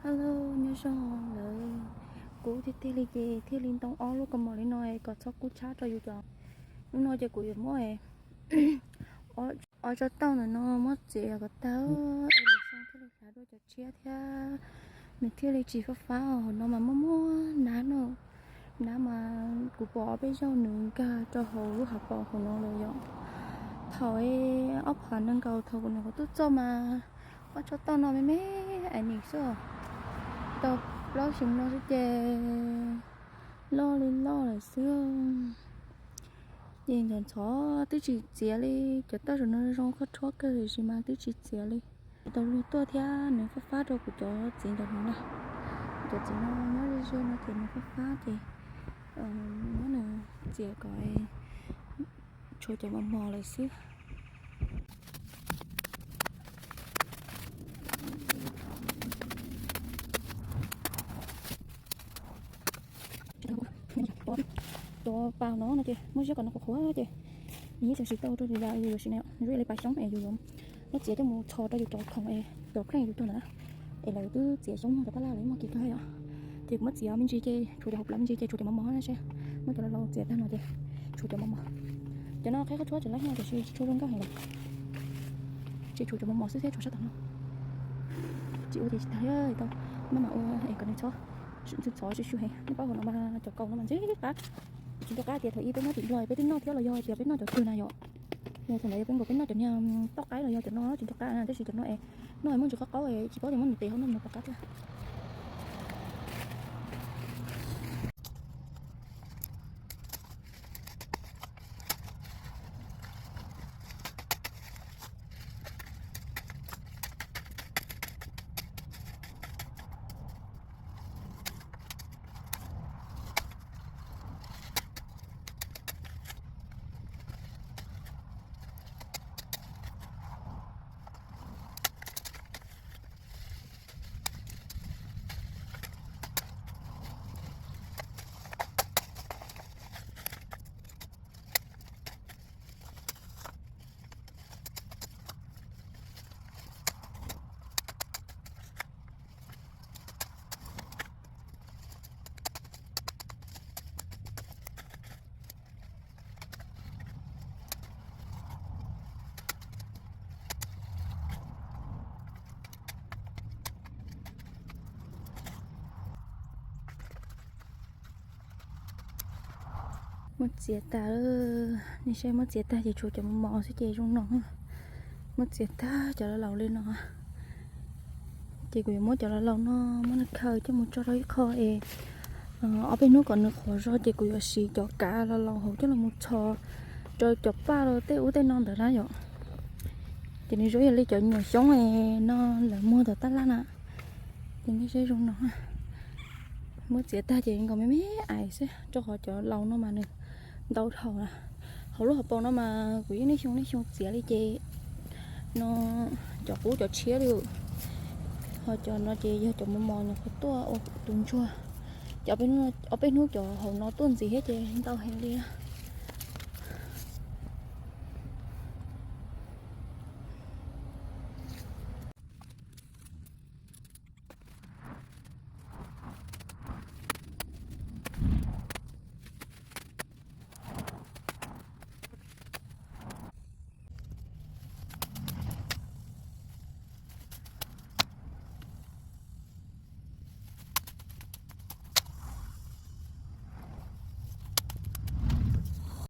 Hello, nyob zoo lawm. Kub tiag tiag li ces thiaj li ntoo ob lub kaus mom li no es kom txhob kub tshab rau yus cov. Hnub no ces kuv yuav muab ob tsob taub ntawm no muab txiav kom tag, es lwm xyoo thiaj li xav dua cov tshiab thiab nws thiaj li tsis fab fab. Hauv no mas muaj muaj nab no, nab mas kuv pom ob peb zaug nws nkag rau hauv lub hav paus hauv no lawm yom. Thaum ob phav nees nkaum thaum kuv nyuam qhuav tuaj txog mas ob tsob taub no me me es nim xwb, tau plaub xyoo no xwb ces loj li loj lawm xwb. Ces ntxhov ntxhov twb tsis txiav li, cov taub zaum no zoo khuab rhuab kawg tiam sis mas twb tsis txiav li. Tau luag tuaj thiab nws fab fab rau kuv cov txiv ntawm no na. Cov txiv no nyob ze ze no ces nws fab fab ces muab nws txiav kom tshuav cov mos mos lawm xwb. Cov pas no no ces muab ziab kom no qhuav qhuav ces nws yeej tseem siv tau rau yus, yus yuav siv na, zoo ib li pas xyoob es yus yuav muab txiav coj mus txhos rau yus cov khoom es cov pheej yus tuag ntawd na. Es lawv twb txiav xyoob muag cov tab laj lawv muaj kev kawg yom. Ces kuv muab txiav me ntsis ces tshuav cov hauv plawv me ntsis ces tshuav cov mos mos na seb. Muab cov laus laus txiav tag no ces tshuav cov mos mos. Cov no qhib qhov tshuab tseem lab nyob tiam sis tsis tshua zoo nkauj heev lawm. Ces tshuav cov mos mos xwb thiab tshuav sab tom no. Tsis ua ces tsis tag, tau maj mam ua es kom nws txhob, txhob sib sw heev. Nej paub hauv no mas cov kaus no mas ntxim qab. Tsis nco qab tias thaum ub peb nyob tim Nplog peb twb noj thiab los yog tias peb noj cov twg na yom. Yog thaum ntawd yog peb nkaus peb noj cov niag toj qaib los yog cov no tsis nco qab na, tab sis cov no es noj es muaj ntsis qaub qaub es tsis paub tias muab nws tes hauv noj nws puas qab thiab. Muab txiav tag, nej saib muab txiav tag ces tshuav cov mos mos xwb ces zoo no. Muab txiav tag cov laus laus li no. Ces kuv yuav muab cov laus laus no muab nws khaws coj mus tso rau ib qho es ob peb hnub kom nws qhuav zog ces kuv yuav siv cov kav laus laus hauv coj los mus txhos rau cov paj rau tej ub tej no ntawd na yom. Ces nws zoo ib yam li cov nyuam xyoob no lawv muag tom tab laj na. Ces nej saib zoo no. Muab txiav tag ces nkaus me me ais xwb rau qhov cov laus no mas nws ntau dhau na. Hauv lub hauv paus no mas kuv yeej niaj xyoo niaj xyoo txiav li ces no cov qub cov tshiab li. Ho cov no ces yog cov mos mos nyuam qhuav tuaj ua tus ntsuag. Ces ob peb hnub cov hauv no tuaj ntxiv thiab ces ntau heev li.